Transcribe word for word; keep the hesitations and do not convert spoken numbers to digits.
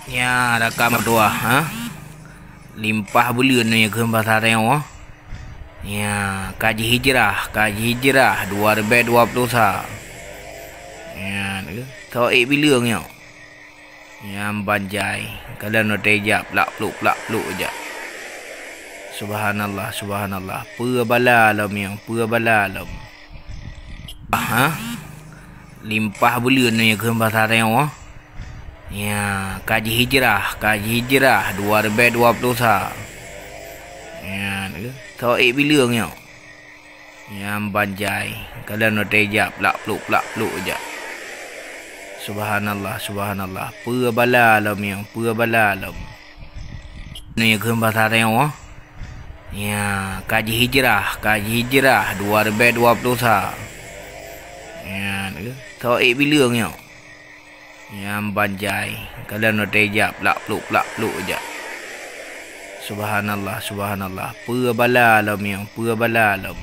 Nya, rakan meutuah, ha? Limpah buleuen nyoe kheun basa tanyoe, ha? Nya, ka jihijrah, ka jihijrah dua ribèe dua ploh sa. Nya, soe ék bileueng nyoe. Nyang banjai, kalon watèe jak plak pluk, plak pluk jak. Subhanallah, subhanallah. Peue bala lom nyoe, peue bala lom. Ah, ha? Limpah buleuen nyoe kheun basa tanyoe, ha? Nya, ka jihijrah, ka jihijrah dua ribèe dua ploh sa. Nya, soe ék bileueng nyoe. Nyang banjai, kalon watèe jak plak pluk, plak pluk jak. Subhanallah, subhanallah. Peue bala lom nyoe, peue bala lom. Nyoe kheun basa tanyoe, ha? Nya, ka jihijrah, ka jihijrah dua ribèe dua ploh sa. Nya, soe ék bileueng nyoe. Nyang banjai, kalon watèe jak plak pluk, plak pluk jak. Subhanallah, subhanallah. Peue bala lom nyoe, peue bala lom.